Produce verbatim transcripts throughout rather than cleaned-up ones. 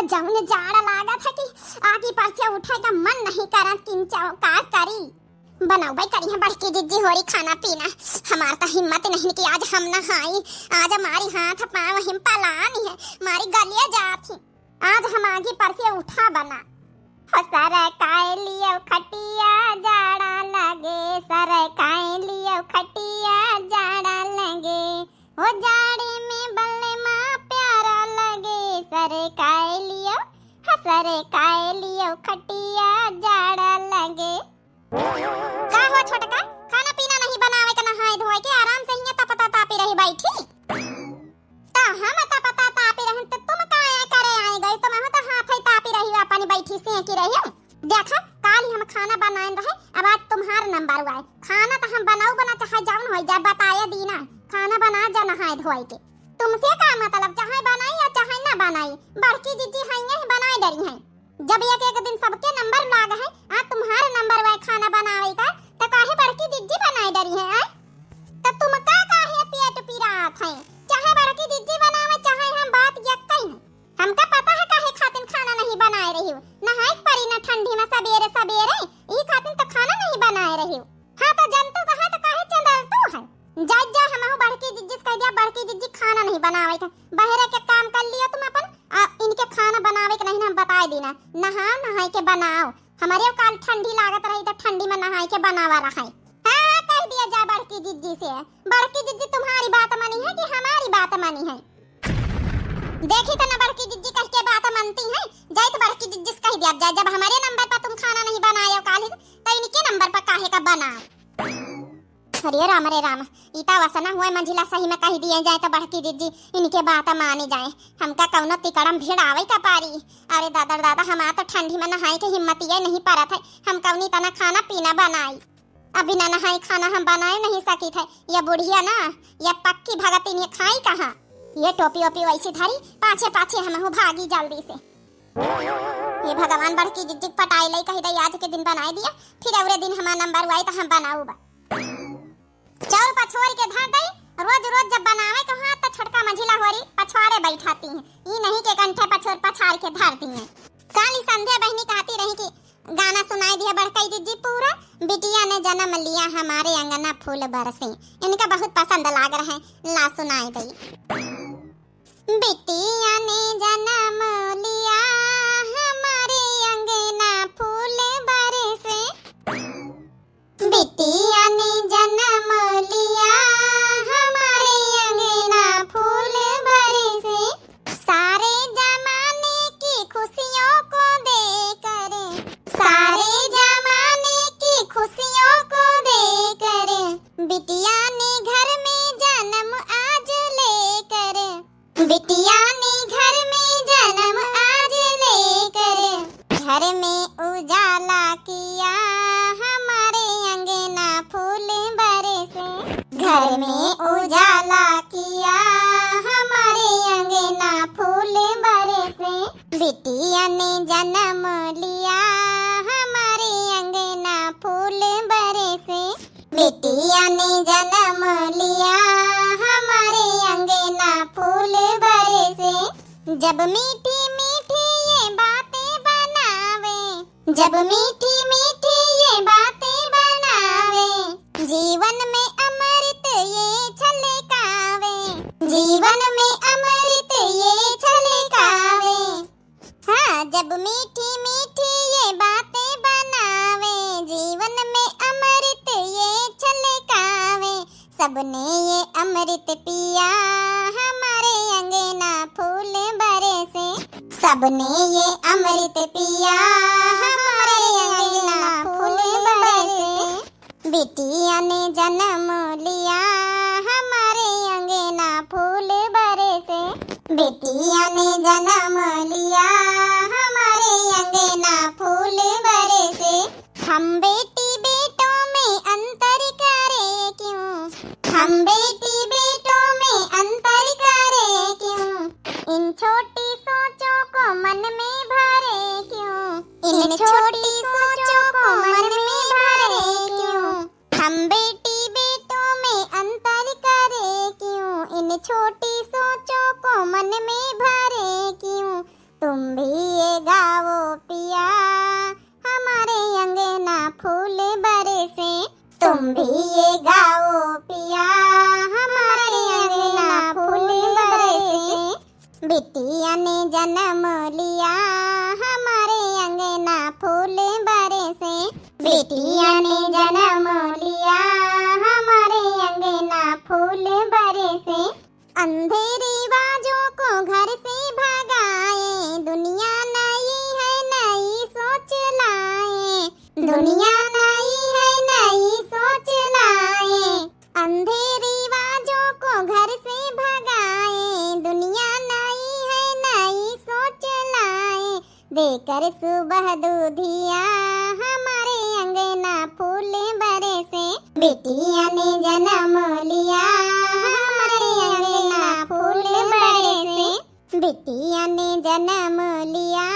जौन जाड़ लागत है कि आगी पर से उठे का मन नहीं करत, किंचो का करी। बनउबे करी है बड़की जिज्जी होरी खाना पीना। हमार तो हिम्मत नहीं कि आज हम नहाई। आज हमारी हाथ पाँव हिम पलानी है, हमारी गलिया जात ही। आज हम आगी पर से उठा बना। हो सरकाए लियो खटिया जाड़ा लगे, सरकाए लियो खटिया जाड़ा लगे। हो जाड़े में बलमा प्यारा लगे, सरकाए लियो, हो सरकाए लियो खटिया जाड़ा लगे। का हो छोटका, खाना पीना नहीं बनावे के, नहाए धोए के, आराम से हियां तपता तापी रही बैठी? त हम तपता तापी रहन त तुम का करे आए गई? तुम तो हाथ ही तापी रही, अपन बैठी सेंकी रही। देखा, काल ही हम खाना बनाए रहे, अब आज तुम्हार नंबर हुआ है। खाना तो हम बनाऊ बना चाहे जौन हो जाए, बताए दीना, खाना बना जा नहाए धोए के। तुमसे का मतलब, चाहे बनाई या चाहे ना बनाई, बड़की जिज्जी हैं, यही बनाए डरी हैं। जब एक एक दिन सबके नंबर लाग है, आज तुम्हार नंबर हुआ है खाना बनावे का, त काहे बड़की जिज्जी बनाए डरी है, आय? त तुम का काहे पेट पिरात है? चाहे बड़की जिज्जी बनावे, चाहे हम, बात यक्कई है। हमका पता है काहे खातिन खाना नहीं बनाए रही हो। नहाए के परी ना ठंडी में सबेरे सबेरे, ई खातिन तो खाना नहीं बनाए रही हो। हाँ तो जनतू तो है तो काहे चंदलतू है? जा जा, हमहू बड़की जिज्जी से कह दिया, बड़की जिज्जी खाना नहीं बनावे के, बहरे के काम कर लियो तुम अपन, आ इनके खाना बनावे के नहीं ना, हम बताए दीना। नहाओ, नहाए के बनाओ। हमारे काल ठंडी लागत रही तो ठंडी में नहाए के बनावा रहे। हाँ हाँ, कह दिया जा बड़की जिज्जी से। बड़की जिज्जी तुम्हारी बात मानी है कि हमारी बात मानी है? देखी तो ना बड़की जिज्जी कह के बात मानती है। जाए तो बड़की जिज्जी से कह दिया जाए, जब हमारे नंबर पर तुम खाना नहीं बनाए हो काल ही, तो इनके नंबर पर काहे का बनाओ? अरे राम रे राम, ई त वसना हुआ मंझिला सही में कह दिए जाए तो बड़की जिज्जी इनके बात मानी जाए। हमका कौनो तिकड़म भिड़ावे का पारी। अरे दादा रे दादा, हमार तो ठंडी में नहाए के हिम्मतिये नहीं परत है, हम कौनी तना खाना पीना बनाई। अब बिना नहाए खाना हम बनाए नहीं सकित है। ये बुढ़िया ना, ये पक्की भगतिन, ये खाई कहाँ? ये टोपी ओपी वैसी धरी, पाछे पाछे हमहू भागी जल्दी से। ये भगवान, बड़की जिज्जी के पटाई लई कही दई, आज के दिन बनाए दिया, फिर अवरे दिन हमार नंबर हुआ तो हम बनाऊ बा। चाउर पछोर के धर दई, रोज रोज जब बनावे के हुआ तो छोटका मंझिला होरी पछवाड़े बैठाती हैं, ई नहीं के कंठे पछोर पछार के धरती हैं। काली संध्या बहनी कहती रही कि गाना सुनाई दिया बड़कई जिज्जी पूरा, बिटिया ने जन्म लिया हमारे अंगना फूल बरसे, इनका बहुत पसंद लाग रहे, ला सुनाई दई। बिटिया ने जन्म लिया हमारे अंगना फूल बरसे। बिटिया ने जन्म लिया हमारे अंगना फूल बरसे। सारे जमाने की खुशियों को देकर, सारे जमाने की खुशियों को देकर, बिटिया ने घर में जन्म आज लेकर, बिटिया ने घर में जन्म आज लेकर, घर में उजाला किया हमारे अंगना फूल बरसे। घर में उजाला किया हमारे अंगना फूल बरसे। बिटिया ने जन्म लिया हमारे अंगना फूल बरसे। बिटिया ने जन्म लिया हमारे अंगना फूल बरसे। जब मीठी मीठी ये बातें बनावे, जब मीठी मीठी ये बातें बनावे, जीवन में अमृत ये छलकावे, जीवन में अमृत ये छलकावे। हाँ, जब मीठी मीठी ये बातें बनावे, जीवन में अमृत ये छलकावे। सबने ये अमृत पिया, हमारे अंगना फूल बरसे। सबने ये अमृत पिया, हमारे अंगना फूल बरसे। बिटिया ने जन्म लिया, हमारे अंगना फूल बरसे। बिटिया ने जन्म लिया, हमारे अंगना फूल बरसे। हम बेटी बेटों में अंतर करे क्यों? हम बेटी बेटों में अंतर करे क्यों? इन छोटी सोचों को मन में भरे क्यों? इन छोटी सोचों को मन में भरे क्यों? हम बेटी बेटों में अंतर करे क्यों? इन छोटी सोचों को मन भीगेगा ओ पिया, हमारे अंगना फूल बरसे। बिटिया ने जन्म लिया, हमारे अंगना फूल बरसे। बिटिया ने जन्म लिया, हमारे अंगना फूल बरसे। अंधे रिवाजों को घर से भगाए, दुनिया नई है, नई सोच लाए। दुनिया नई है, नई सोच लाए। अंधे रिवाजों को घर से भगाए, दुनिया नई है, नई सोच लाए। देकर सुबह दूधिया, हमारे अंगना फूल बरसे। बिटिया ने जन्म लिया, हमारे अंगना फूल बरसे। बिटिया ने जन्म लिया,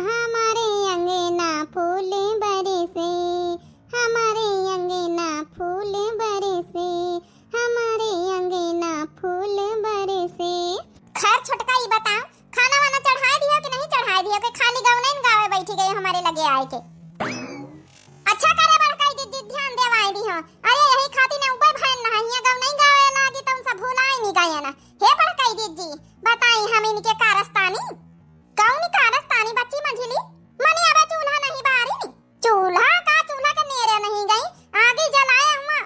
हमारे अंगना फूल बरसे। हमारे अंगना फूल बरसे। हमारे अंगना फूल बरसे। खैर छोटका, ई बताओ, खाना वाना चढ़ाए दियो कि नहीं चढ़ाए दियो, कि खाली गवनई गावे बैठी गई हमरे लगे आए के? अच्छा करे बड़काई जिज्जी, ध्यान देवाए दियो। अरे यही खातिर न उबे भैन ना हिया गवनई गावे लागी, त उनसे भुलाए नहीं गए ना। हे बड़काई जिज्जी, बताई हम इनके कारस्तानी? कौन कारस्तानी बच्ची मंझिली? मने अब चूल्हा नहीं बारी नी? चूल्हा का, चूल्हा के नेरे नहीं गई, आगी जलाए हुआ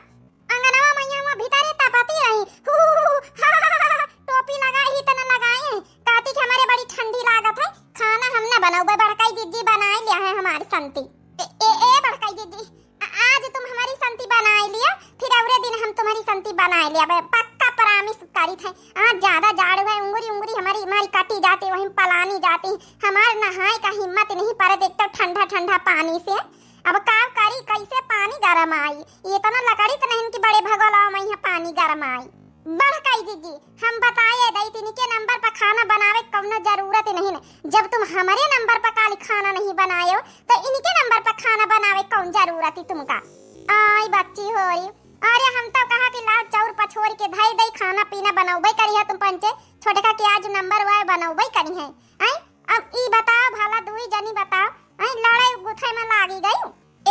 अंगनवा मैया हुआ भीतरे तपती रही। हु, हु, हु, हु, हा, हा, हा, हा, टोपी लगाए ही तना लगाए, कहती कि हमरे बड़ी ठंडी लागत है, खाना हम न बनौबे, बड़काई जिज्जी बनाए लिया है हमारी संती। ए, ए, ए बड़काई जिज्जी, आ-, आज तुम हमारी संती बनाए लिया, फिर अगले दिन हम तुम्हारी संती बनाए लिया, बे, पक्का promise करी थे। आज ज्यादा जाड़ है, उंगरी उंगरी हमारी, हमारी कटी जाती, वहीं पलानी जाती, हमार नहाए का हिम्मत नहीं परत, एक तो ठंडा ठंडा पानी से। अब का करी, कैसे पानी गरम आई, इतना लकड़ी तो नहीं कि बड़े भगोला में यहाँ पानी गरम आई। बड़काई जिज्जी, हम बताए दई, इनके नंबर पर खाना बनावे कौनो जरूरत ही नहीं न। जब तुम हमारे नंबर पर काली खाना नहीं बनाए हो, तो इनके नंबर पर खाना बनावे कौन जरूरत ही तुमका? आई बच्ची होरी, अरे हम तो कहा कि लाओ चाउर पछोर के धई दई, खाना पीना बनौबे करिहा तुम पंचे, छोटका के आज नंबर वाय बनौबे करिहे। आई, अब ई बताओ भला, दुई जनी बताओ, आई लड़ाई गुथे में लागी गई?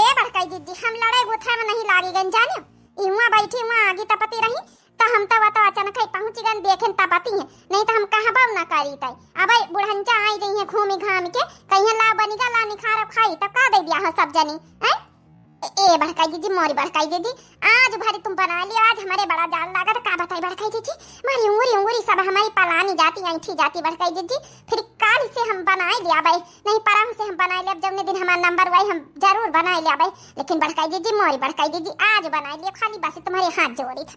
ए बड़काई जिज्जी, हम लड़ाई गुथे में नहीं लागी गई, जानियो, इहुआ बैठी हुआ आगी तपती रही, त हम तो बता अचानक ही पहुँच गन, देखेन तपती है, नहीं तो हम कहबो ना करी तई। अब बुढ़ंचा आई गई है घूमी घाम के, कहिए ला बनिगा, ला निखारो खाई, तब का दे दिया हो सब जनी, हैं? ए, ए बड़काई जिज्जी, मोरी बड़काई जिज्जी, आज भरी तुम बना लियो, आज हमारे बड़ा जाड़ लागत, का बताई बड़काई जिज्जी, मारी उंगरी उंगरी सब हमारी पलानी जाती, ऐंठी जाती बड़काई जिज्जी, फिर काल से हम बनाए लिया भाई, नहीं परम से हम बनाए लिया, जौने दिन हमारा नंबर वाई हम जरूर बनाए लिया भाई, लेकिन बड़काई जिज्जी, मोरी बड़काई जिज्जी, आज बनाए लियो, खाली बस तुम्हारे हाथ जोड़ी था।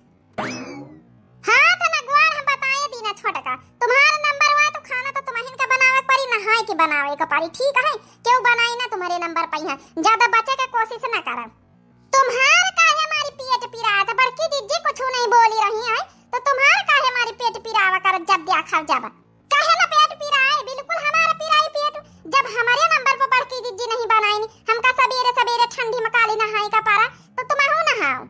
हाँ, तो ना गोड़ हम बताए दीना छोटका, तुम्हारा नंबर हुआ तो खाना तो तुम्हें का बनावे के परी, नहाए के बनावे के परी, ठीक है? क्यों बनाई ना तुम्हारे नंबर पे यहाँ, ज्यादा बचे के कोशिश ना करा। तुम्हार काहे हमारी पेट पिरात, बड़की जिज्जी कुछ नहीं बोली रही है, तो तुम्हार काहे हमारी पेट पिरावा करत जब देखा जब? काहे ना पेट पिराए, बिल्कुल हमारा पिराई पेट। जब हमारे नंबर पर बड़की जिज्जी नहीं बनाई, हमका सबेरे सबेरे ठंडी में काली नहाए का पारा, तो तुम हो नहाओ।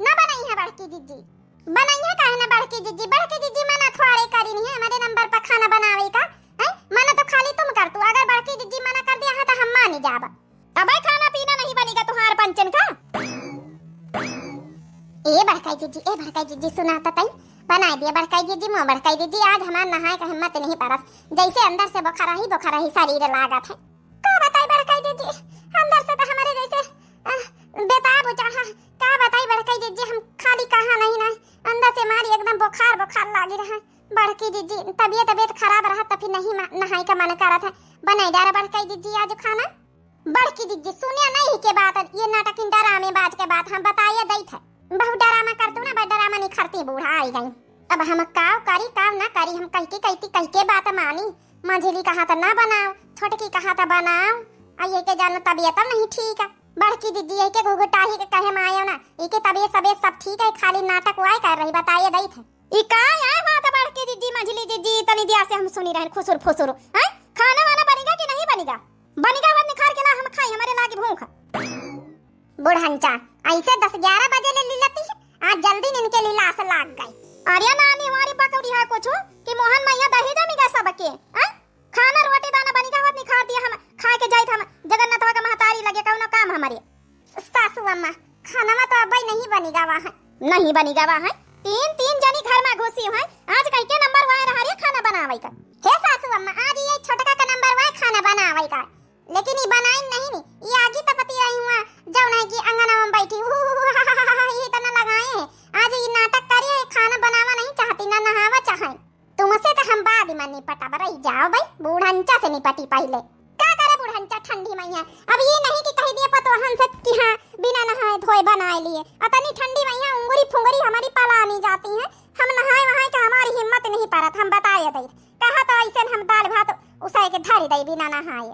ना बनाई है बड़की जिज्जी। बनाइए काहे ना बड़की जिज्जी, बड़की जिज्जी मना थोड़े करी नहीं है हमारे नंबर पर खाना बनावे का, हैं? मना तो खाली तुम कर तू, अगर बड़की जिज्जी मना कर दिया है तो हम मानी जाब। अबे खाना पीना नहीं बनेगा तुम्हार पंचन का। ए बड़काई जिज्जी, ए बड़काई जिज्जी, सुना तो तई, बनाए दिया बड़काई जिज्जी, मुँह बड़काई जिज्जी, आज हमार नहाए का हिम्मत नहीं परत, जैसे अंदर से बोखरही बोखरही शरीर लागत है। का बताई बड़काई जिज्जी, अंदर से तो हमारे जैसे, अ, बेताब चढ़ा, का बताई बड़काई जिज्जी, हम खाली कहा नहीं ना, अंदर से मारी एकदम बोखार बोखार लागी रहा। बड़की जिज्जी, तबियत तबियत खराब रहा, तभी नहीं मा-, नहाई का मन करत है। बनाई डारा बड़काई जिज्जी आज खाना। बड़की जिज्जी, सुनिया नहीं के बात, ये नाटक इन डरामे बाज के बात हम बताइए दई थे। बहुत डरामा कर तू ना, बड़ डरामा निखरती बूढ़ा आई गई। अब हम काव करी, काव ना करी, हम कह के कहती, कह के बात मानी। मंझली कहा था ना बनाओ, छोटकी कहा था बनाओ, आ ये के जानो तबियत नहीं ठीक है। बड़की जिज्जी, ये के घुघुटाही के कहे में आयो ना, ये के तबियत तबियत सब ठीक है, खाली नाटक वाय कर रही, बताइए दई थे। ई का आय बात बड़की जिज्जी, मंझली जिज्जी, तनी दिया से हम सुनी रहन खुसुर फुसुर। हैं? खाना वाना बनिगा कि नहीं बनिगा? बनिगा मत निखार के ला, हम खाई, हमारे लागी भूख। बुढ़ंचा, ऐसे दस ग्यारह बजे ले लीलती है, आज जल्दी इनके लीलास लाग गई। अरे नानी, हमारी पकौड़ी है कुछ कि मोहन मैया दही जमी गए सबके, हैं? खाना रोटी दाना बनिगा मत निखार दिया, हम खा के जाइत हम जगन्नाथवा का महतारी लगे, कौनो काम हमारे। सासू अम्मा, खाना तो अब नहीं बनी। गवा है, नहीं बनी गवा है। तीन, तीन जनी घर मा घुसी है, आज कई के नंबर वाय रहा रे खाना बनावै का। हे सासू अम्मा, आज ये छोटका का नंबर वाय खाना बनावै का, लेकिन ये बनाइन नहीं नी, ये आगी तपती रही हुआ, जौन है कि अंगना मा बैठी, ये तना लगाए है। आज ये नाटक करी है, खाना बनावा नहीं चाहती, ना नहावा चाहे। तुमसे तो हम बाद मा निपटब, रही जाओ भाई, बूढ़ंचा से निपटी पहिले। का करे बूढ़ंचा ठंडी मइहाँ? अब ये नहीं कि कहि दिए पतोहन से कि हाँ, बिना नहाए धोए बनाए लिए। अतनी ठंडी मइहाँ उंगरी फुंगरी हमारी पलानी जाती है। हम नहाए वहाए के हमारी हिम्मत नहीं परत, हम बताए दई। कहा तो ऐसे हम दाल भात उसाए के धरी दई बिना नहाए।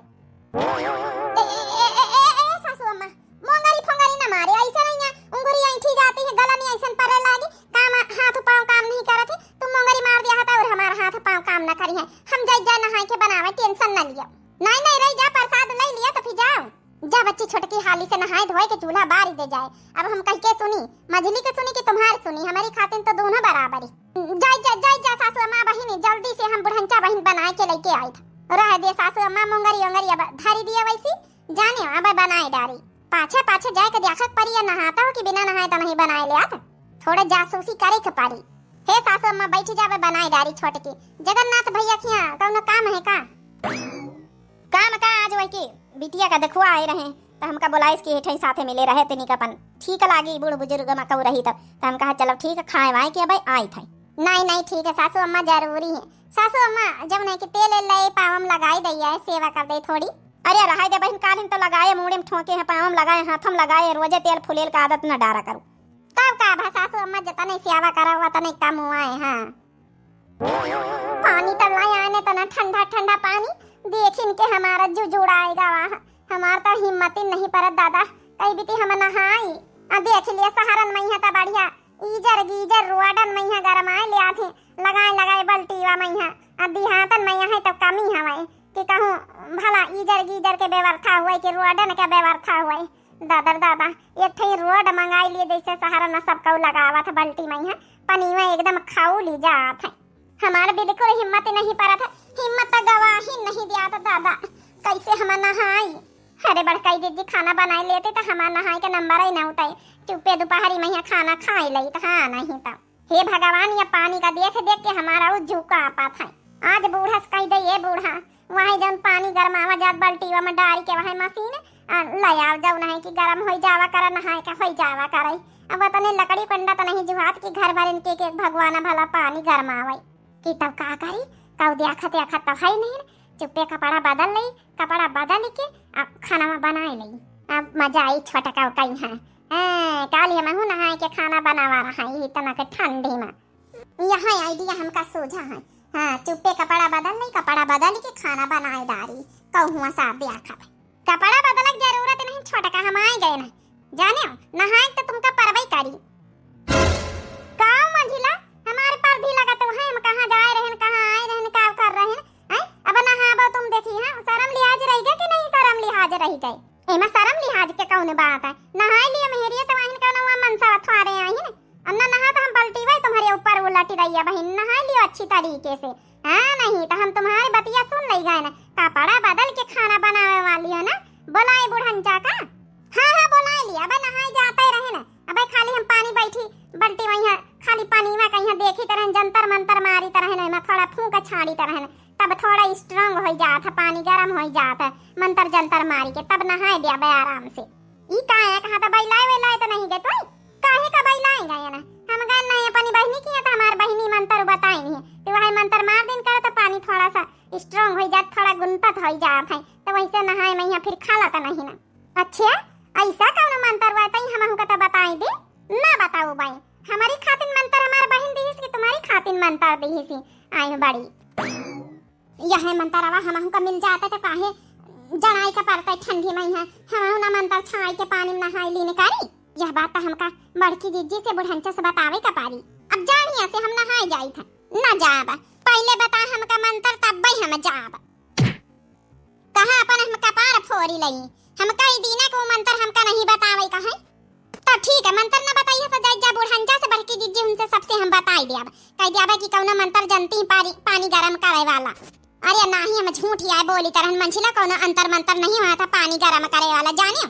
ए, ए, ए, ए, ए, ए, सासू अम्मा, मोंगरी फोंगरी न मारे, ऐसे नहीं है, उंगरी ऐंठी जाती है, गला में ऐसन परे लागी, काम, हाथ पाँव काम नहीं करत है, तुम मोंगरी मार दिया था और हमारा हाथ पाँव काम न करी है। हम जाई, जाई नहाए के बनावे, tension न लियो। नहीं, नहीं, रही जा, प्रसाद ले लिया तो फिर जाओ। जा बच्ची छोटकी, हाली से नहाए धोए के चूल्हा बारी दे जाए। अब हम कह के सुनी, मझली के सुनी कि तुम्हार सुनी, हमारी खातिन तो दोनों बराबर ही। जाई जा, जाई जा सासू अम्मा बहिनी, जल्दी से हम बुढ़ंचा बहिन बनाए के लेके आई था। रह दे सासू अम्मा, मोंगरी ओंगरी अब धरी दिया वैसी, जाने अब बनाए डारी। पाछे पाछे जाए के देखक परी, या नहाता हो कि बिना नहाए तो नहीं बनाए ले आत। थोड़ा जासूसी करे के परी। हे सासू अम्मा, बैठी जावे, बनाए डारी छोटकी। जगन्नाथ भैया खिया कौनो काम है का? काम का, आज वही की बिटिया का देखुआ आए रहे, तो हमका बोलाइस कि हेठई साथे मिले रहे, तनिक अपन ठीक लागी, बूढ़ बुजुर्ग मा कऊ रही तब। तो हम कहा, "चलो ठीक है, खाए वाए के अब आई थे।" नहीं, नहीं, ठीक है सासू अम्मा, जरूरी है। सासू अम्मा, जब नहीं कि तेल एल ले पावम लगाई दई है, सेवा कर दे थोड़ी। अरे रहाई दे बहिन, कालिन तो लगाए, मूड़े में ठोके हैं, पावम लगाए, हाथम लगाए, रोजे तेल फुलेल का आदत न डारा करू। तब का भा सासू अम्मा, जतने सेवा करा, वतने कम हुआ है। हाँ, पानी तो लाई आने तना ठंडा ठंडा पानी, देखिन के हमारा जुजुड़ाएगा वहाँ। हमार तो हिम्मत ही नहीं परत दादा, कई बीती हम नहाई। आ देख लिया सहरन मइहाँ तो बढ़िया, ईजर गीजर रोडन मइहाँ गरमाए ले आथे, लगाए लगाए बल्टीवा मइहाँ। आ दिहातन मइहाँ है तो कमी हवे कि कहूँ भला ईजर गीजर के व्यवस्था हुए कि रोडन के व्यवस्था हुए। दादर दादा, एक ठे रोड मंगाई लिए, जैसे सहरन मा सब कऊ लगावत है बल्टी मइहाँ, पनीवा एकदम खौली जात है। हमार बिल्कुल हिम्मत नहीं परत है, हिम्मत तो गवाही नहीं दिया था दादा, कैसे हम नहाई? अरे बड़काई दीदी, खाना बनाए लेते तो हमार नहाए के नंबर ही ना होता है। चुप्पे दोपहरी मइहाँ खाना खाए लई तो, हाँ नहीं तो। हे भगवान, ये पानी का देख देख के हमारा वो जूका आपत है। आज बूढ़ा से कह दे, ये बूढ़ा, वही जौन पानी गरमावा जात बल्टीवा मा डारी के वही मशीन, आ, ले आओ, जौन है कि गरम होई जावा करे, नहाए के होई जावा करे। अब वतने लकड़ी कंडा तो नहीं जुहात कि घर भर इनके के भगवान भला पानी गरमावे। कि तब का करी, कऊ देखत देखत तो है नहीं, चुप्पे कपड़ा बदल लई, कपड़ा बदल के अब खाना बनाए लई। अब मजा आई छोटका कहीं है। ए, काली हमहू नहाए के खाना बनावा रहा है इतना के ठंडी मा। यह idea हमका सूझा है। हाँ, चुप्पे कपड़ा बदल लई, कपड़ा बदल के खाना बनाए डारी। कहूँ सा देखब। कपड़ा बदलक जरूरत नहीं छोटका, हम आए गए ना। जाने हो, नहाए तो तुमका परबई करी। का मंझिला, हमारे पर भी लगत है, हम कहाँ जाए रहन, कहाँ आए रहन, का कर रहन, हैं? अब नहाबो तुम देखी, हाँ, शर्म लिहाज रही गए कि नहीं शर्म लिहाज रही गए? एमा शर्म लिहाज के कौन बात है? नहाए लिए मेहरिए तो वाहिन कौन हुआ मनसा थोड़े आई है। अब ना नहा तो हम पलटी भाई तुम्हारे ऊपर उलट रही है बहिन, नहाए लियो अच्छी तरीके से। हाँ, नहीं तो हम तुम्हारे बतिया सुन लई गए ना। कपड़ा बदल के खाना बनावे वाली हो ना, बोलाई बुढ़ंचा का। हाँ, हाँ, बोलाई लिया, अबे नहाए जाते रहे ना, अबे खाली हम पानी बैठी बल्टी वहीं खाली पानी में कहीं देखी तरह जंतर मंतर मारी तरह ना, थोड़ा फूंक छाड़ी तरह ना, तब थोड़ा strong हो जात है, पानी गरम हो जात है, मंतर जंतर मारी के तब नहाए दे अबे आराम से। ई का है, कहाँ तो बैलाए वैलाए तो नहीं गए तू? काहे का बैलाए गए ना? हम गए नहीं अपनी बहिनी की, तो हमार बहिनी मंतर बताई नहीं, तो वही मंतर मार दिन करे तो पानी थोड़ा सा strong हो जात, थोड़ा गुनपत हो जात है, तो वैसे नहाए में यहाँ फिर खाला तो नहीं ना। अच्छा, ऐसा कौन मंतर हुआ तई हमहू का तो बताई दे। ना बताऊ बाई, हमारी खातिन मंतर हमार बहिन दीहिस कि तुम्हारी खातिन मंतर दीहिस? आई बड़ी। यह मंतरवा हमहू का मिल जाता तो काहे जड़ाई का पड़ता ठंडी में है, हमहू ना मंतर छाई के पानी में नहाई लीन करी। यह बात तो हमका बड़की जिज्जी से बुढ़ंचा से बतावे का पारी। अब जानिया से हम नहाए जाई था। ना जाब, पहले बता हमका मंतर तब हम जाब। कहाँ अपन हम कपार फोरी लई, हमका ई दीना को मंतर हमका नहीं बतावे का है। तो ठीक है, मंतर ना बताइए तो जाई जा बुढ़ंचा से बड़की जिज्जी उनसे सबसे हम बताई देब, कह देब कि कौनो मंतर जनती पारी, पानी गरम करे वाला। अरे नाही, हम झूठ आए बोली तरहन मंझिला, कौनो अंतर मंतर नहीं हुआ था पानी गरम करे वाला, जाने।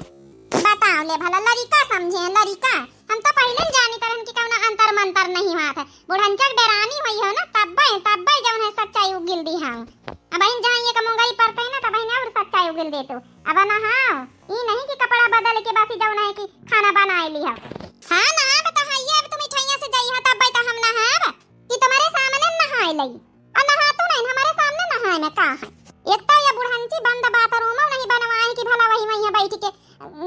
बताओ ले भला, लड़िका समझे हैं, लड़िका। हम तो पहिले न जानी तरहन कि कौनो अंतर मंतर नहीं होत है। बुढ़नचक डेरानी होई हो ना, तब्बे, तब्बे जौन है सच्चाई उगिल दी हम। अब बहिन जहाँ ये का मुंगई परते है ना, तब बहिन और सच्चाई उगिल दे तू। अब नहाओ, ई नहीं कि कपड़ा बदल के बस जौन है कि खाना बनाए ली हो। हाँ ना, अब तो है ये, अब तुम मिठाइयाँ से जाई हो, तब्बे तो हम नहाब। कि तुम्हारे सामने नहाए लई। और नहा तू नहीं, हमारे सामने नहाए में का है? एक तो ये बुढ़ंची बंद बाथरूम नहीं बनवाए कि भला वही वहीं बैठ के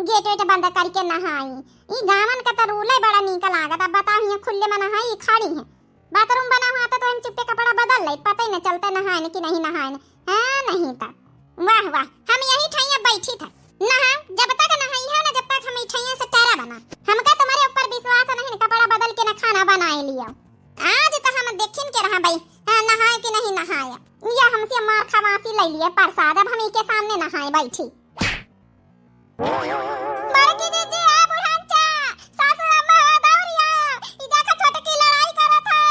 गेट वेट बंद करके नहाई। ई गावन का तो रूले बड़ा नीक लागत। अब बताओ, यहाँ खुले में नहाई, ई खड़ी है। बाथरूम बना हुआ तो, तो हम चुप्पे कपड़ा बदल ले, पता ही न चलते नहाए न कि नहीं नहाए न। हाँ, नहीं तो। वाह, वाह, हम यही ठैया बैठी था। नहा, जब तक नहाई है ना, जब तक हम ई ठैया से टेरा बना। हमका तुम्हारे ऊपर विश्वास नहीं, न कपड़ा बदल के न खाना बनाए लियो। आज तो हम देखिन के रहा भाई, हाँ, नहाए कि नहीं नहाए। या हमसे मार खवासी ले लिए प्रसाद, अब हम इके सामने नहाए बैठी। बड़की दीदी, आ बुढ़ांचा, सासू अम्मा हो दौरी आओ, ई देखा छोटकी लड़ाई करत है,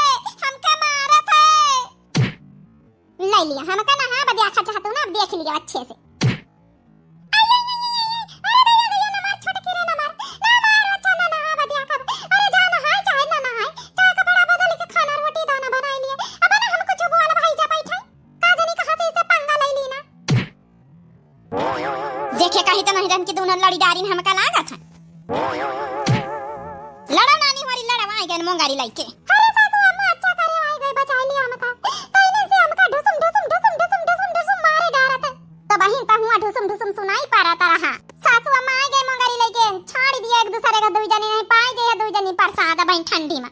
हमके मारत है। ले लिया, हमका नहा बदिया खा चाहतू ना, अब देख लिया अच्छे से। आई, आई, आई, आई, आई, अरे दैया, दैया, ना मार छोटकी रे, ना मार, ना मार बच्चा, ना नहा बदिया खा। अरे जा नहाए, चाहे ना नहाए, चाहे कपड़ा बदल के खाना रोटी दाना बनाए लिए। अब ना हम कुछ बोल भाई जा बैठे, का जानी कहाँ से इसे पंगा ले ली ना। देखे कही तो नहीं रहन कि दोनों लड़ी डारिन हमका लागत है। लड़ा नानी हमारी लड़वाए गए मोंगारी लइके। अरे सासू अम्मा, अच्छा करे आई गए, बचाई लिया हमका। तैने से हमका ढुसुम, ढुसुम, ढुसुम, ढुसुम, ढुसुम, ढुसुम मारे डारत है। तो बहिन, त हुआ ढुसुम, ढुसुम सुनाई पारत रहा। सासू अम्मा आई गए मोंगारी लइके, छाड़ी दिया एक दूसरे का, दुई जनी नहीं पाई गए, दुई जनी प्रसाद बहिन ठंडी में।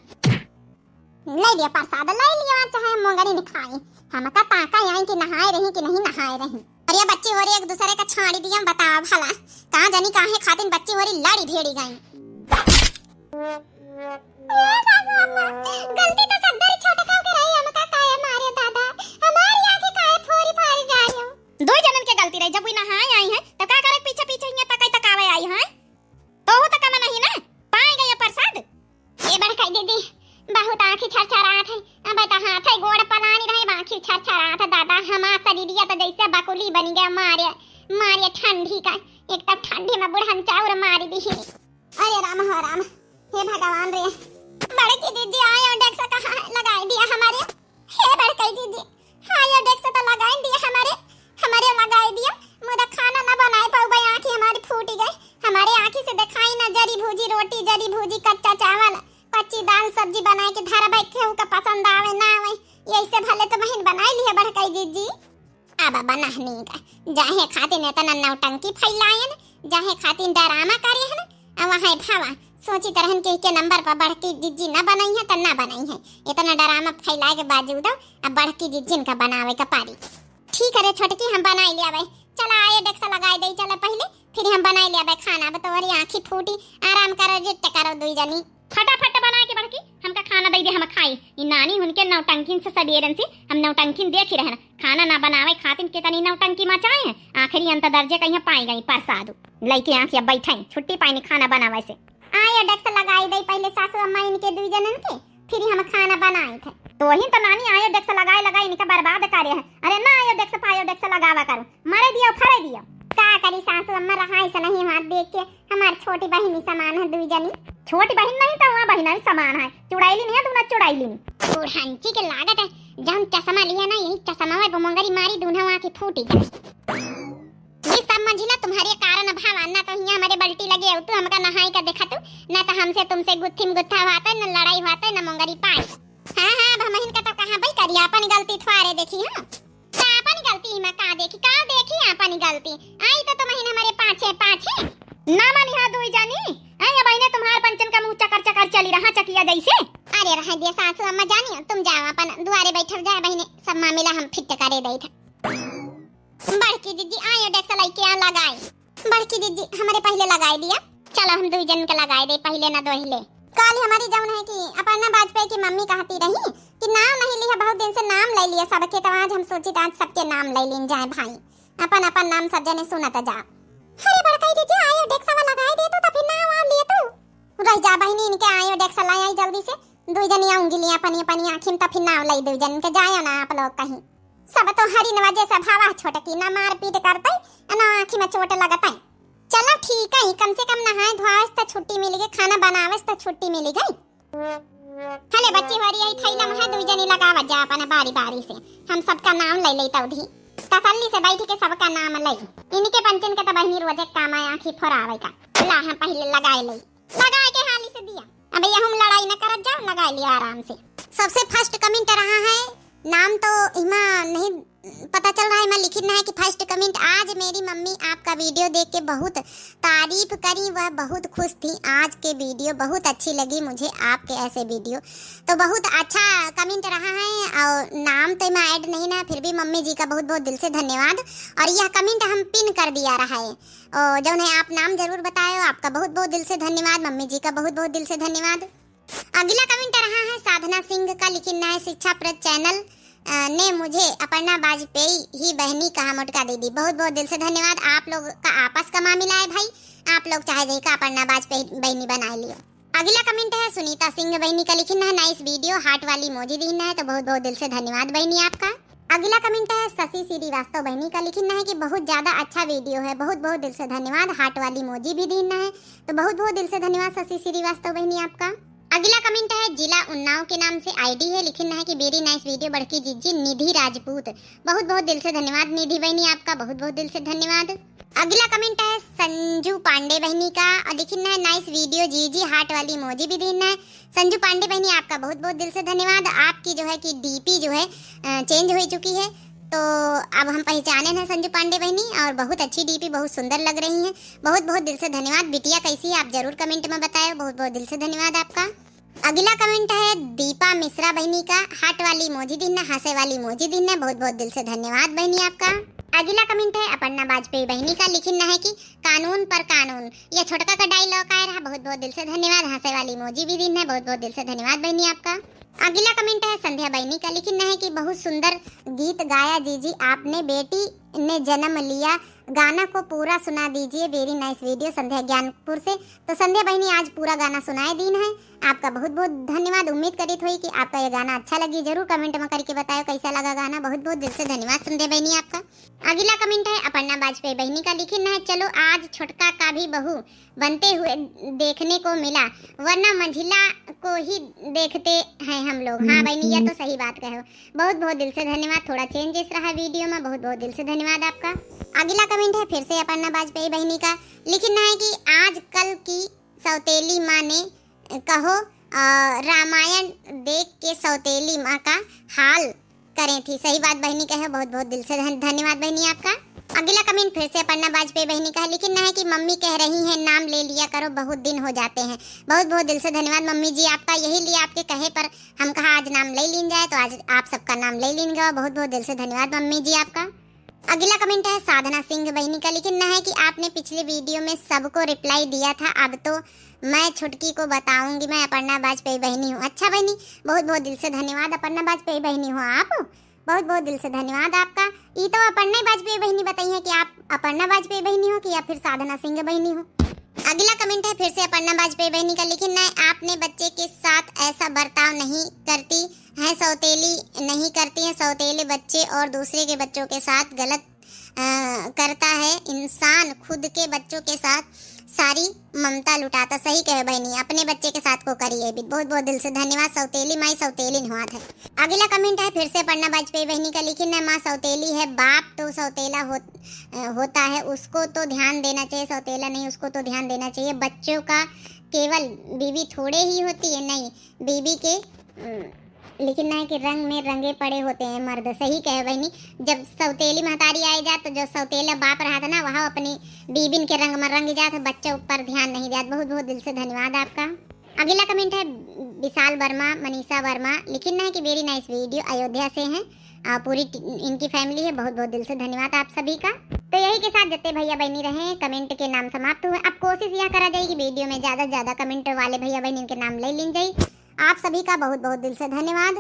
ले लिया प्रसाद, ले लिया, चाहे मोंगरी न खाई। हमका ताका आई कि नहाए रही कि नहीं नहाए रही। अरे बच्ची होरी एक दूसरे का छाड़ी दिया, बतावा भला, कहाँ जानी काहे खातिन बच्ची होरी लड़ी भिड़ी गई। ए सासू अम्मा, गलती तो सगरी छोटका के रही, हमका काहे मारे दादा, हमारी आँखें काहे फोरी फारी जा रही हो? दो जनन के गलती रही, जब वी नहाए आई हैं, तब का करे पीछे पीछे हियाँ तकाई तकावे आई हैं? तोहू तो कम नहीं ना, पाए गए प्रसाद। ए बड़काई दीदी, बहुत आँखी छरछरात है। अब तो हाथ है गोड़ पलानी रहे, आँखी छरछरात है दादा। हमार शरीरिया तो जैसे बकुली बनी गया, मारे, मारे ठंडी का। एक तब ठंडी में बुढ़न चाउर मारी दी। अरे राम हो राम, हे भगवान रे। बड़की दीदी आए और डेक्स कहाँ है, लगाई दिया हमारे। हे बड़काई दीदी, हाँ, आयोडेक्स तो लगाई दिया हमारे, हमारे लगाई दिया। मुदा खाना ना बनाए पाउबे, आँखी हमारी फूटी गई। हमारे आँखी से देखाई ना, जरी भूजी रोटी, जरी भूजी कच्चा चावल, कच्ची दाल, सब्जी बनाए के धरबे, केहू का पसंद आवे ना आवे, यही से भले तो बहिन बनाई लिहे बड़काई जीजी। अब बनहनी का जाहे खातिर इतना नौटंकी फैलायन, जाहे खातिर डरामा करे हन, आ वहाँ भावा सोचित रहन कि के नंबर पर बड़की जिज्जी न बनई है त न बनई है। इतना डरामा फैलाए के बावजूद अब बड़की जिज्जिन का बनावे का पारी। ठीक है रे छोटकी, हम बनाई ले आवे। चला आयोडेक्स लगाई दे, चला पहले, फिर हम बनाई ले आवे खाना। अब तोहरी आँखी फूटी, आराम करो, रिट्ट करो दुई जनी। फटाफट बना के बड़की हमका खाना दे दे, हम खाई। ई नानी हुनके नौटंकिन से सबेरन से हम नौटंकिन देख ही रहन, खाना ना बनावे खातिन कितनी नौटंकी मचाए हैं। आखिरी अंत दर्जे कहीं पाई गई प्रसाद। लइके आँखिया बैठे, छुट्टी पाइनी खाना बनावे से। आयोडेक्स लगाई दई पहले सासू अम्मा इनके दुई जनन के, फिर हम खाना बनाई थे। तो वही तो नानी आयोडेक्स लगाए लगाए इनका बर्बाद करे है। अरे ना आयोडेक्स पायोडेक्स लगावा करो, मरे दियो फरे दियो। का करी सासू अम्मा, रहा ऐसा नहीं हाथ देख के, हमार छोटी बहिनी समान है दुई जनी। छोटी बहिन नहीं तो वहाँ बहिन ही समान है, चुड़ैली नहीं है, तू ना चुड़ैली नहीं। बुढ़ंची के लागत है, जौन चश्मा लिया ना, यही चश्मा में बुमंगरी मारी, दून्हा वहाँ की फूटी जाए। ये सब मंझिला तुम्हारे कारण भावा, ना तो हियाँ हमारे बल्टी लगे हो, तू हमका नहाई का देखा तू, ना तो हमसे तुमसे गुत्थी में गुत्था हुआ था, ना लड़ाई हुआ था, ना मोंगरी पाई। हाँ, हाँ, अब हमहिन का तो कहाँ भाई करी, अपन गलती थ्वारे देखी, हाँ। तो अपन गलती में का देखी, का देखी अपन गलती? आई तो तुमहिन हमारे पाछे, पाछे। ना मानी हाँ दुई जानी, आई अब इन्हें तुम्हार पंचन का मुँह चकर चकर चली रहा चकिया जैसे। अरे रह दे सासू अम्मा जानियो, तुम जाओ अपन दुआरे बैठल जाए बहिने, सब मामला हम फिट करे दई थे। बड़की दीदी आयोडेक्स लइके आ लगाई। बड़की दीदी हमरे पहले लगाई दिया। चलो हम दुई जन के लगाई दे, पहले ना दोहिले। काल हमारी जौन है कि अपर्णा वाजपेयी की मम्मी कहती रही कि नाम नहीं लिया, बहुत दिन से नाम ले लिया सबके, तो आज हम सोची तो आज सबके नाम ले लीन जाए भाई, अपन अपन नाम सब जने सुनत जा। अरे बड़काई दीदी आयोडेक्स लगाई दे तू, तो फिर नाम वाम लिए तू। रह जा बहिनी, इनके आयोडेक्स लाई आई जल्दी से, दुई जनी आऊंगी लिए अपनी अपनी आँखी में, तो फिर नाम लाई दुई जन के जायो ना आप लोग कहीं। सब तो हरिन वजह से भावा छोटकी, ना मारपीट करते, ना आँखी में चोट लगते। चलो ठीक है, कम से कम नहाए धोआवस त छुट्टी मिल गई, खाना बनावस त छुट्टी मिल गई। हले बच्ची हो रही है, थैला में है, दुई जनी लगावत जा अपन बारी बारी से, हम सबका नाम ले ले तौधी। तसल्ली से बैठ के सबका नाम ले। इनके पंचन के तो बहिनी रोजे काम आए आँखी फोरावे का। ला हम पहले लगाए ले, लगाए के हाली से दिया। अब ये हम लड़ाई न करत जाओ, लगाए लिया आराम से। सबसे फर्स्ट कमेंट रहा है, नाम तो इमा नहीं पता चल रहा है, मैं लिखित ना है कि फर्स्ट कमेंट, आज मेरी मम्मी आपका वीडियो देख के बहुत तारीफ करी, वह बहुत खुश थी। आज के वीडियो बहुत अच्छी लगी मुझे, आपके ऐसे वीडियो। तो बहुत अच्छा कमेंट रहा है और नाम तो इमा ऐड नहीं ना, फिर भी मम्मी जी का बहुत बहुत दिल से धन्यवाद। और यह कमेंट हम पिन कर दिया रहा है, और जौन है आप नाम जरूर बताए हो, आपका बहुत बहुत दिल से धन्यवाद, मम्मी जी का बहुत बहुत दिल से धन्यवाद। अगला कमेंट रहा है साधना सिंह का, लिखित ना है शिक्षाप्रद चैनल अ, ने मुझे अपर्णा वाजपेयी ही बहनी कहा मोटका दीदी। बहुत बहुत दिल से धन्यवाद। आप लोग का आपस का मामला है भाई, आप लोग चाहे जही का अपर्णा वाजपेयी बहनी बनाए लियो। अगला कमेंट है सुनीता सिंह बहनी का, लिखित ना है नाइस वीडियो, हार्ट वाली मोजी दीन है, तो बहुत बहुत दिल से धन्यवाद बहनी आपका। अगला कमेंट है शशि श्रीवास्तव बहनी का, लिखित ना है कि बहुत ज्यादा अच्छा वीडियो है, बहुत बहुत दिल से धन्यवाद, हार्ट वाली मोजी भी दीन है, तो बहुत बहुत दिल से धन्यवाद शशि श्रीवास्तव बहनी आपका। अगला कमेंट है जिला उन्नाव के नाम से आईडी है, लिखित ना है कि वेरी नाइस वीडियो बड़की जीजी निधि राजपूत। बहुत बहुत दिल से धन्यवाद निधि बहनी आपका, बहुत बहुत दिल से धन्यवाद। अगला कमेंट है संजू पांडे बहनी का, और लिखित ना है नाइस वीडियो जीजी, हार्ट वाली मोजी भी दीन है। संजू पांडे बहनी आपका बहुत बहुत दिल से धन्यवाद। आपकी जो है कि डीपी जो है चेंज हो चुकी है, तो अब हम पहचाने हैं संजू पांडे बहनी, और बहुत अच्छी डीपी, बहुत सुंदर लग रही हैं। बहुत बहुत दिल से धन्यवाद। बिटिया कैसी है आप जरूर कमेंट में बताएं। बहुत बहुत दिल से धन्यवाद आपका। अगला कमेंट है दीपा मिश्रा बहनी का, हार्ट वाली मोजी दीन है, हंसे वाली मोजी दीन है। बहुत बहुत दिल से धन्यवाद बहनी आपका। अगला कमेंट है अपर्णा वाजपेयी बहनी का, लिखित ना है कि कानून पर कानून, यह छोटका का डायलॉग आया रहा। बहुत बहुत दिल से धन्यवाद। हंसे वाली मोजी भी दीन है। बहुत बहुत दिल से धन्यवाद बहनी आपका। अगला कमेंट है संध्या बहनी का, लिखित ना है कि बहुत सुंदर गीत गाया जीजी आपने, बेटी ने जन्म लिया, गाना को पूरा सुना दीजिए। वेरी नाइस वीडियो संध्या ज्ञानपुर से। तो संध्या बहनी आज पूरा गाना सुनाए दीन है, आपका बहुत बहुत धन्यवाद। उम्मीद करित होई कि आपका ये गाना अच्छा लगी, जरूर कमेंट में करके बताओ कैसा लगा गाना। बहुत बहुत दिल से धन्यवाद संध्या बहनी आपका। अगला कमेंट है अपर्णा वाजपेयी बहनी का, लिखित ना है चलो आज छोटका का भी बहू बनते हुए देखने को मिला, वरना मंझिला को ही देखते हैं हम लोग। हाँ बहनी, यह तो सही बात कहे हो। बहुत बहुत दिल से धन्यवाद, थोड़ा चेंजेस रहा वीडियो में, बहुत बहुत दिल से धन्यवाद आपका। अगला कमेंट है फिर से अपर्णा वाजपेयी बहनी का, लिखित ना है कि आजकल की सौतेली माँ ने कहो अ, रामायण देख के सौतेली माँ का हाल करें थी। सही बात बहनी कहे, बहुत बहुत दिल से धन-, धन्यवाद बहनी आपका। अगला कमेंट फिर से अपर्णा वाजपेयी बहनी का है, लिखित ना है कि मम्मी कह रही हैं नाम ले लिया करो, बहुत दिन हो जाते हैं। बहुत बहुत दिल से धन्यवाद मम्मी जी आपका, यही लिए आपके कहे पर हम कहा आज नाम ले लीन जाए, तो आज आप सबका नाम ले लीन गवा। बहुत बहुत दिल से धन्यवाद मम्मी जी आपका। अगला कमेंट है साधना सिंह बहनी का, लिखित ना है कि आपने पिछले वीडियो में सबको रिप्लाई दिया था, अब तो मैं छुटकी को बताऊंगी मैं अपर्णा वाजपेयी बहनी हूँ। अच्छा बहनी, बहुत बहुत दिल से धन्यवाद अपर्णा वाजपेयी बहनी हो आप, बहुत बहुत दिल से धन्यवाद आपका। ई तो अपर्णा वाजपेयी बहनी बताई है कि आप अपर्णा वाजपेयी बहनी हो कि या फिर साधना सिंह बहनी हो। अगला कमेंट है फिर से अपर्णा वाजपेयी बहनी का, लिखित ना है आपने बच्चे के साथ ऐसा बर्ताव नहीं करती हैं सौतेली, नहीं करती हैं सौतेले बच्चे और दूसरे के बच्चों के साथ गलत अ, करता है इंसान, खुद के बच्चों के साथ सारी ममता लुटाता। सही कहे बहनी, अपने बच्चे के साथ को करिए भी। बहुत बहुत दिल से धन्यवाद। सौतेली माई सौतेली नुहात है। अगला कमेंट है फिर से अपर्णा वाजपेयी बहनी का, लिखित ना माँ सौतेली है, बाप तो सौतेला हो, अ, होता है, उसको तो ध्यान देना चाहिए, सौतेला नहीं, उसको तो ध्यान देना चाहिए। बच्चों का केवल बीवी थोड़े ही होती है, नहीं, बीवी के, उम, लिखित ना है कि रंग में रंगे पड़े होते हैं मर्द। सही कहे बहनी, जब सौतेली महतारी आए जात तो जो सौतेला बाप रहत ना, वह अपनी बीबिन के रंग में रंग जात, बच्चों पर ध्यान नहीं जात। बहुत बहुत दिल से धन्यवाद आपका। अगला कमेंट है विशाल वर्मा, मनीषा वर्मा, लिखित ना है कि वेरी नाइस वीडियो, अयोध्या से हैं। आ, पूरी टी-, इनकी फैमिली है। बहुत बहुत दिल से धन्यवाद आप सभी का। तो यही के साथ जितने भैया बहनी रहे कमेंट के नाम समाप्त हुए। अब कोशिश यह करा जाए कि वीडियो में ज्यादा से ज्यादा कमेंट वाले भैया बहनी इनके नाम ले लीन जाए। आप सभी का बहुत बहुत दिल से धन्यवाद।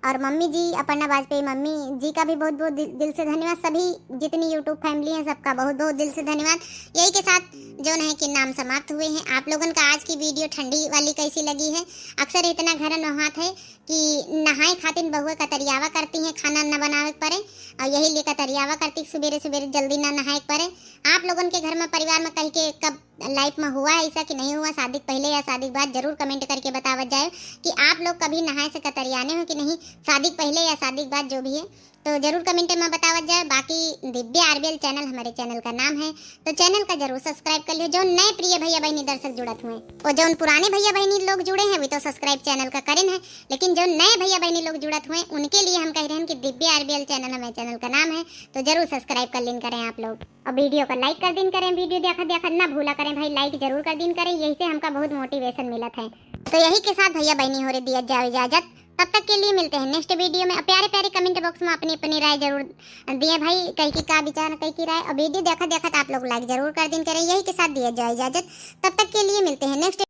और मम्मी जी, अपर्णा वाजपेयी मम्मी जी का भी बहुत बहुत दिल, दिल से धन्यवाद। सभी जितनी YouTube family है, सबका बहुत बहुत दिल से धन्यवाद। यही के साथ जौन है कि नाम समाप्त हुए हैं। आप लोगन का आज की video ठंडी वाली कैसी लगी है? अक्सर इतना घरन में होत है कि नहाए खातिर बहुआ कतरियावा करती हैं, खाना न बनावे के पड़े, और यही लिए कतरियावा करती, सुबेरे सुबेरे जल्दी ना नहाए के पड़े। आप लोगन के घर में, परिवार में कहीं के कब life में हुआ है ऐसा कि नहीं हुआ, शादी के पहले या शादी के बाद, जरूर comment करके बतावत जाए कि आप लोग कभी नहाए से कतरियाने हो कि नहीं, शादी के पहले या शादी के बाद, जो भी है, तो जरूर comment में बतावत जाए। बाकी दिव्या RBL channel हमारे channel का नाम है, तो channel का जरूर subscribe कर लियो। जो नए प्रिय भैया बहनी दर्शक जुड़त हुए, और जो पुराने भैया बहनी लोग जुड़े हैं, वे तो subscribe channel का करें हैं, लेकिन जो नए भैया बहनी लोग जुड़त हुए, उनके लिए हम कह रहे हैं कि दिव्या RBL channel हमारे channel का नाम है, तो जरूर subscribe कर लेन करें आप लोग। और video का like कर दिन करें, video देखत देखत ना भूला करें भाई, like जरूर कर दिन करें, यही से हमका बहुत motivation मिलत है। तो यही के साथ भैया बहनी हो रे दिया जाओ इजाजत, तब तक के लिए मिलते हैं next video में। और प्यारे प्यारे comment box में अपनी अपनी राय जरूर दिए भाई, कहीं की का विचार, कहीं की राय। और video देखत देखत आप लोग like जरूर कर दिन करें, यही के साथ दिया जाओ इजाजत, तब तक के लिए मिलते हैं next